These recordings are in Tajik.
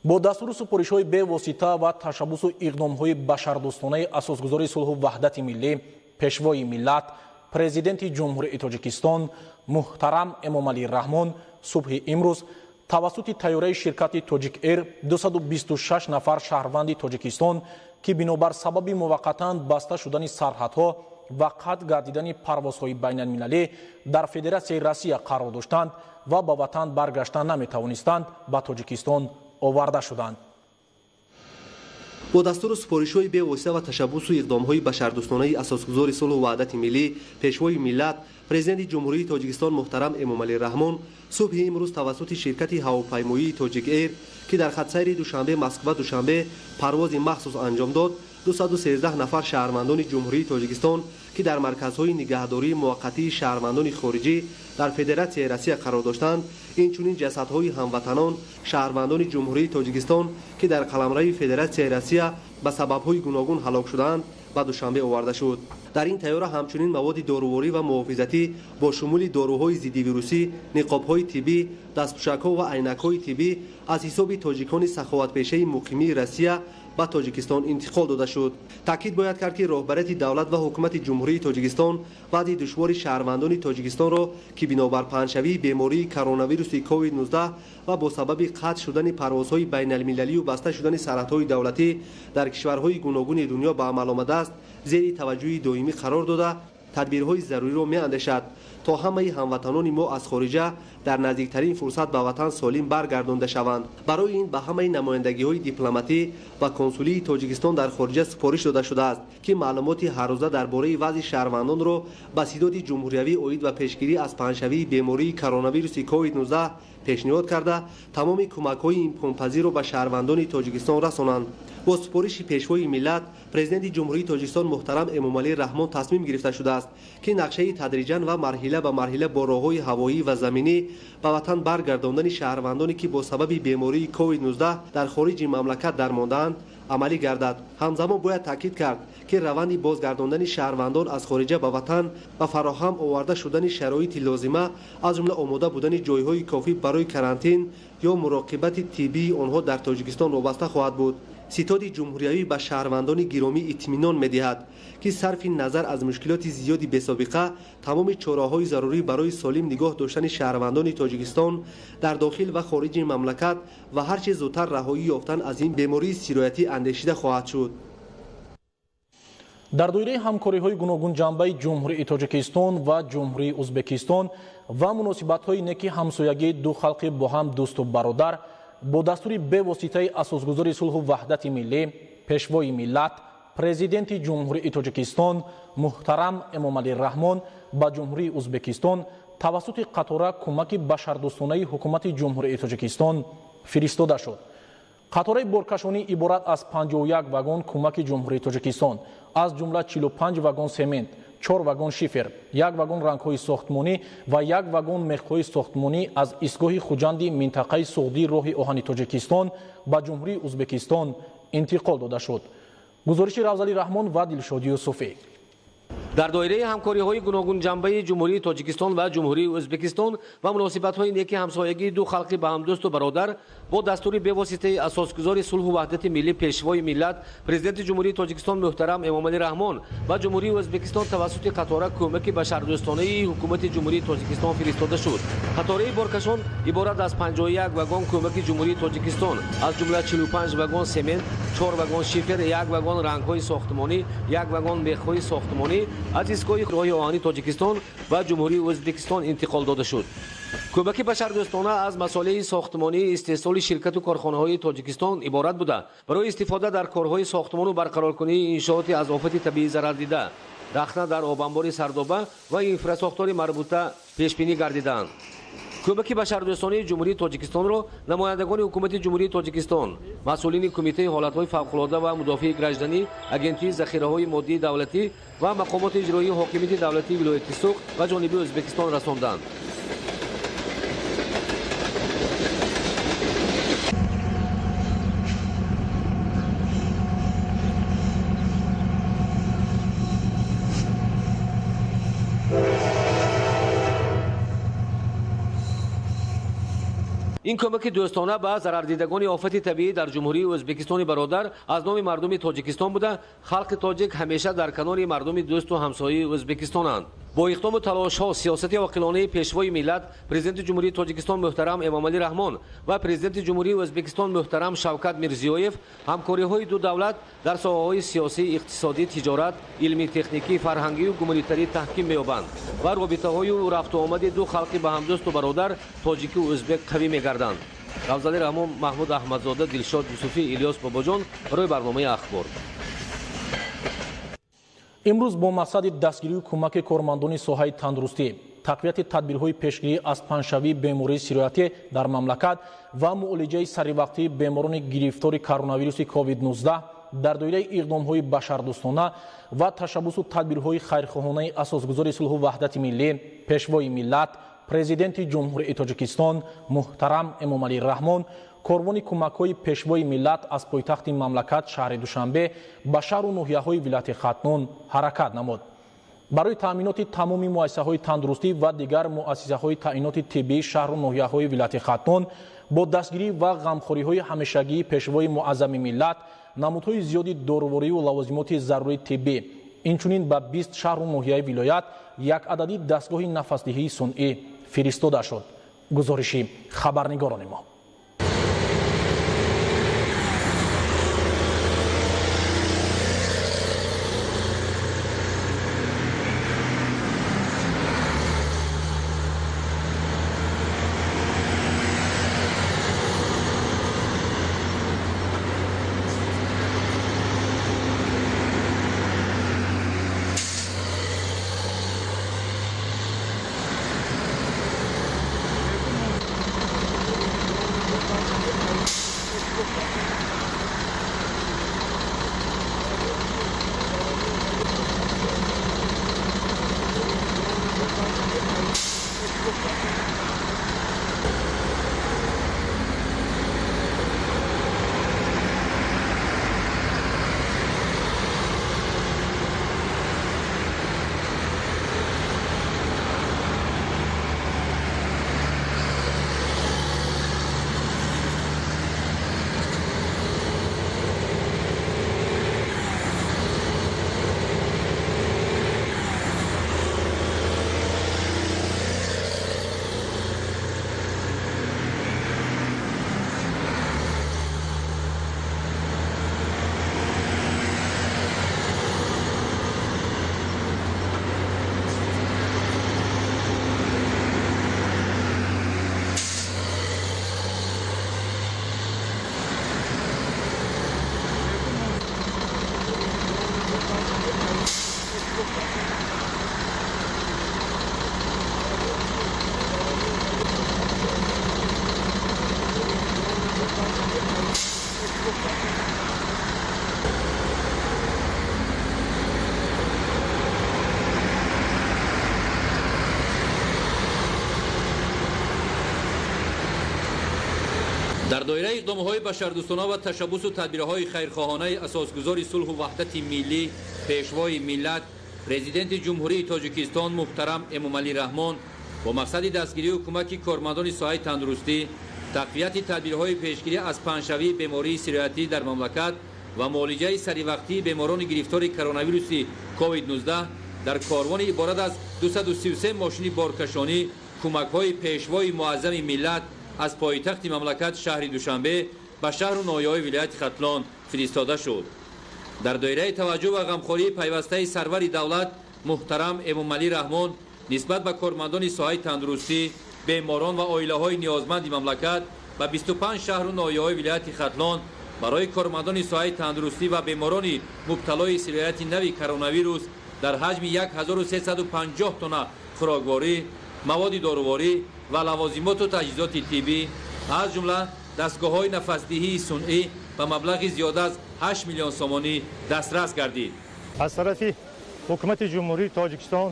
Бо дастуру супоришҳои бевосита ва ташаббусу иқдомҳои башардӯстонаи асосгузори сулҳу ваҳдати миллӣ, пешвои миллат, президенти Ҷумҳурии Тоҷикистон муҳтарам Эмомалӣ Раҳмон субҳи имрӯз тавассути тайёраи ширкати Тоҷик Эйр 226 нафар шаҳрванди Тоҷикистон, ки бинобар сабаби муваққатан баста шудани сарҳадҳо ва қатъ гардидани парвозҳои байналмилалӣ дар Федератсияи Россия қарор доштанд ва ба ватан баргаштан наметавонистанд, ба Тоҷикистон оварда шуданд. Бо дастуру супоришҳои бевосита ва ташаббусу иқдомҳои башардӯстонаи асосгузори сулҳу ваҳдати миллӣ, пешвои миллат, президенти Ҷумҳурии Тоҷикистон муҳтарам Эмомалӣ Раҳмон субҳи имрӯз тавассути ширкати ҳавопаймоии Тоҷик Эйр, ки дар хатсайри Душанбе Москва Душанбе парвози махсус анҷом дод, 213 нафар шаҳрвандони Ҷумҳурии Тоҷикистон, ки дар марказҳои нигаҳдории муваққатии шаҳрвандони хориҷӣ дар Федератсияи Россия қарор доштанд, инчунин ҷасадҳои ҳамватанон, шаҳрвандони Ҷумҳурии Тоҷикистон, ки дар қаламрави Федератсияи Россия ба сабабҳои гуногун ҳалок шудаанд, ба Душанбе оварда шуд. Дар ин тайёра ҳамчунин маводи доруворӣ ва муҳофизатӣ бо шумули доруҳои зиддивирусӣ, ниқобҳои тиббӣ, дастпӯшакҳо ва айнакҳои тиббӣ аз ҳисоби тоҷикони саховатпешаи муқимии Россия ба Тоҷикистон интиқол дода шуд. Таъкид бояд кард, ки роҳбарияти давлат ва ҳукумати Ҷумҳурии Тоҷикистон вазъи душвори шаҳрвандони Тоҷикистонро, ки бинобар паҳншавии бемории коронавируси COVID-19 ва бо сабаби қатъ шудани парвозҳои байналмилалию баста шудани сарҳадҳои давлатӣ дар кишварҳои гуногуни дунё ба амал омадааст, зери таваҷҷӯҳи доимӣ қарор дода, тадбирҳои заруриро меандешад, то ҳамаи ҳамватанони мо аз хориҷа дар наздиктарин фурсат ба ватан солим баргардонда шаванд. Барои ин ба ҳамаи намояндагиҳои дипломатӣ ва консулии Тоҷикистон дар хориҷа супориш дода шудааст, ки маълумоти ҳаррӯза дар бораи вазъи шаҳрвандонро ба сидоди ҷумҳуриявӣ оид ба пешгирӣ аз паҳншавии бемории коронавируси COVID-19 пешниҳод карда, тамоми кӯмакҳои имконпазирро ба шаҳрвандони Тоҷикистон расонанд. Бо супориши пешвои миллат, президенти Ҷумҳурии Тоҷикистон муҳтарам Эмомалӣ Раҳмон тасмим гирифта шудааст, ки нақшаи тадриҷан ва марҳила ба марҳила бо роҳҳои ҳавоӣ ва заминӣ ба ватан баргардондани шаҳрвандоне, ки бо сабаби бемории COVID-19 дар хориҷи мамлакат дармондаанд, амалӣ гардад. Ҳамзамон бояд таъкид кард, ки раванди бозгардондани шаҳрвандон аз хориҷа ба ватан ва фароҳам оварда шудани шароити лозима, аз ҷумла омода будани ҷойҳои кофӣ барои карантин ё муроқибати тиббии онҳо дар Тоҷикистон вобаста хоҳад буд. Ситоди ҷумҳуриявӣ ба шаҳрвандони гиромӣ итминон медиҳад, ки сарфи назар аз мушкилоти зиёди бесобиқа, тамоми чораҳои зарурӣ барои солим нигоҳ доштани шаҳрвандони Тоҷикистон дар дохил ва хориҷи мамлакат ва ҳарчи зудтар раҳоӣ ёфтан аз ин бемории сироятӣ андешида хоҳад шуд. Дар доираи ҳамкориҳои гуногунҷанбаи Ҷумҳурии Тоҷикистон ва Ҷумҳурии Ӯзбекистон ва муносибатҳои неки ҳамсоягии ду халқи бо ҳам дӯсту бародар, бо дастури бевоситаи асосгузори сулҳу ваҳдати миллӣ, пешвои миллат, президенти Ҷумҳурии Тоҷикистон муҳтарам Эмомалӣ Раҳмон ба Ҷумҳурии Ӯзбекистон тавассути қатора кӯмаки башардӯстонаи ҳукумати Ҷумҳурии Тоҷикистон фиристода шуд. Қатораи боркашонӣ иборат аз 51 вагон кӯмаки Ҷумҳурии Тоҷикистон, аз ҷумла 45 вагон семент, 4 вагон шифер, 1 вагон рангҳои сохтмонӣ ва 1 вагон мехҳои сохтмонӣ аз истгоҳи Хуҷанди минтақаи Суғдии роҳи оҳани Тоҷикистон ба Ҷумҳурии Ӯзбекистон интиқол дода шуд. Гузориши Равзалӣ Раҳмон ва Дилшод Юсуфӣ. Дар доираи ҳамкориҳои гуногунҷанбаи Ҷумҳурии Тоҷикистон ва Ҷумҳурии Ӯзбекистон ва муносибатҳои неки ҳамсоягии ду халқи ба ҳамдӯсту бародар, бо дастури бевоситаи асосгузори сулҳу ваҳдати миллӣ, пешвои миллат, президенти Ҷумҳурии Тоҷикистон муҳтарам Эмомалӣ Раҳмон ба Ҷумҳурии Ӯзбекистон тавассути қатора кӯмаки башардӯстонаи ҳукумати Ҷумҳурии Тоҷикистон фиристода шуд. Қатораи боркашон иборат аз 51 вагон кӯмаки Ҷумҳурии Тоҷикистон, аз ҷумла 45 вагон семент, 4 вагон шифер, 1 вагон рангҳои сохтмонӣ, 1 вагон мехҳои сохтмонӣ аз истгоҳи роҳи оҳани Тоҷикистон ба Ҷумҳурии Ӯзбекистон интиқол дода шуд. Кӯмаки башардӯстона аз масолеҳи сохтмонии истеҳсоли ширкату корхонаҳои Тоҷикистон иборат буда, барои истифода дар корҳои сохтмону барқароркунии иншооти аз офати табиӣ зарардида, рахна дар обанбори Сардоба ва инфрасохтори марбута пешбинӣ гардидаанд. Кӯмаки башардӯстонии Ҷумҳурии Тоҷикистонро намояндагони ҳукумати Ҷумҳурии Тоҷикистон, масъулини Кумитаи ҳолатҳои фавқулода ва мудофиаи гражданӣ, Агентии захираҳои моддии давлатӣ ва мақомоти иҷроии ҳокимияти давлатии вилояти Суғд ба ҷониби Ӯзбекистон расонданд. Ин Ин кӯмаки дӯстона ба зарардидагони офати табиӣ дар Ҷумҳурии Ӯзбекистони бародар аз номи мардуми Тоҷикистон буда, халқи тоҷик ҳамеша дар канори мардуми дӯсту ҳамсояи Ӯзбекистонанд. Бо иқдому талошҳо, сиёсати оқилонаи Пешвои миллат, Президенти Ҷумҳурии Тоҷикистон муҳтарам Эмомалӣ Раҳмон ва Президенти Ҷумҳурии Ӯзбекистон муҳтарам Шавкат Мирзиёев, ҳамкориҳои ду давлат дар соҳаҳои сиёсӣ, иқтисодӣ, тиҷорат, илмӣ, техникӣ, фарҳангию гуманитарӣ таҳким меёбанд ва робитаҳою рафтуомади ду халқи ба ҳамдӯсту бародар, тоҷикию ӯзбек, қавӣ мегарданд. Рафзали Раҳмон, Маҳмуд Аҳмадзода, Дилшод Юсуфӣ, Илёс Бобоҷон барои барномаи Ахбор. Имрӯз бо мақсади дастгирию кӯмаки кормандони соҳаи тандурустӣ, тақвияти тадбирҳои пешгирӣ аз паҳншавии бемории сироятӣ дар мамлакат ва муолиҷаи саривақтии беморони гирифтори коронавируси COVID-19 дар доираи иқдомҳои башардӯстона ва ташаббусу тадбирҳои хайрхоҳонаи асосгузори сулҳу ваҳдати миллӣ, Пешвои миллат, Президенти Ҷумҳурии Тоҷикистон муҳтарам Эмомалӣ Раҳмон, корвони кӯмакҳои Пешвои миллат аз пойтахти мамлакат шаҳри Душанбе ба шаҳру ноҳияҳои вилояти Хатлон ҳаракат намуд. Барои таъминоти тамоми муассисаҳои тандурустӣ ва дигар муассисаҳои таъиноти тиббии шаҳру ноҳияҳои вилояти Хатлон бо дастгирӣ ва ғамхориҳои ҳамешагии Пешвои муаззами миллат намудҳои зиёди доруворию лавозимоти зарурии тиббӣ, инчунин ба 20 шаҳру ноҳияи вилоят як адади дастгоҳи нафасдиҳии сунъӣ фиристода шуд. Гузориши хабарнигорони мо. Дар доираи иқдомҳои башардӯстона ва ташаббусу тадбирҳои хайрхоҳонаи асосгузори сулҳу ваҳдати миллӣ, Пешвои миллат, Президенти Ҷумҳурии Тоҷикистон муҳтарам Эмомалӣ Раҳмон бо мақсади дастгирию кӯмаки кормандони соҳаи тандурустӣ, тақвияти тадбирҳои пешгирӣ аз паҳншавии бемории сироятӣ дар мамлакат ва муолиҷаи саривақтии беморони гирифтори коронавируси COVID-19 дар корвони иборат аз 233 мошини боркашонӣ кӯмакҳои Пешвои муаззами миллат аз пойтахти мамлакат шаҳри Душанбе ба шаҳру ноҳияҳои вилояти Хатлон фиристода шуд. Дар доираи таваҷҷӯҳ ва ғамхории пайвастаи сарвари давлат муҳтарам Эмомалӣ Раҳмон нисбат ба кормандони соҳаи тандурустӣ, беморон ва оилаҳои ниёзманди мамлакат ба 25 шаҳру ноҳияҳои вилояти Хатлон барои кормандони соҳаи тандурустӣ ва беморони мубталои сирояти нави коронавирус дар ҳаҷми 1350 тонна хӯрокворӣ, маводи доруворӣ ва лавозимоту таҷҳизоти тиббӣ, аз ҷумла дастгоҳҳои нафасдиҳии сунъӣ ба маблағи зиёда аз 8 миллион сомонӣ дастрас гардид. Аз тарафи ҳукумати Ҷумҳурии Тоҷикистон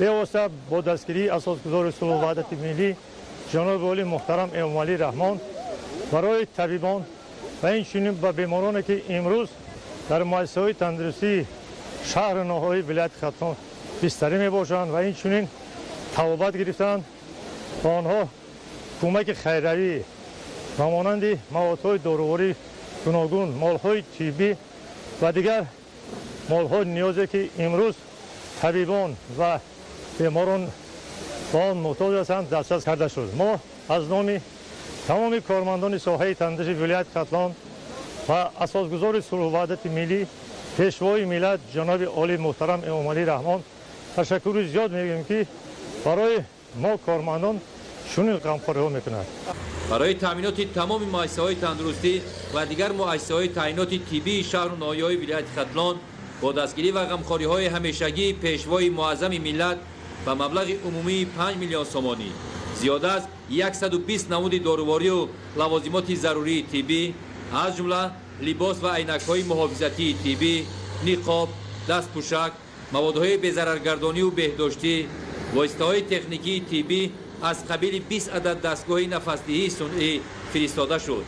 бевосита бо дастгирии асосгузори сулҳу ваҳдати миллӣ ҷаноби олӣ муҳтарам Эмомалӣ Раҳмон барои табибон ва инчунин ба бемороне ки имрӯз дар муассисаҳои тандурустии шаҳру ноҳияи вилояти Хатлон бистарӣ мебошанд ва инчунин табобат гирифтанд, ба онҳо кӯмаки хайравӣ Ба монанди маводҳои доруворӣ гуногун, молҳои тиббӣ ва дигар молҳои ниёзе, ки имрӯз табибон ва беморон ба он муҳтоҷ ҳастанд, дастрас карда шуд. Мо аз номи тамоми кормандони соҳаи тандурустии вилояти Хатлон ва асосгузори сулҳу ваҳдати миллӣ, Пешвои миллат, ҷаноби олӣ муҳтарам Эмомалӣ Раҳмон ташаккури зиёд мегӯем, ки барои мо кормандон чунин ғамхориҳо мекунад. Барои таъминоти тамоми муассисаҳои тандурустӣ ва дигар муассисаҳои таъиноти тиббии шаҳру ноҳияҳои вилояти Хатлон бо дастгирӣ ва ғамхориҳои ҳамешагии Пешвои муаззами миллат ба маблағи умумии 5 миллион сомонӣ зиёда аз 120 намуди доруворию лавозимоти зарурии тиббӣ, аз ҷумла либос ва айнакҳои муҳофизатии тиббӣ, ниқоб, дастпӯшак, маводҳои безараргардонию беҳдоштӣ, воситаҳои техникии тиббӣ аз қабили 20 адад дастгоҳи нафасдиҳии сунъӣ фиристода шуд.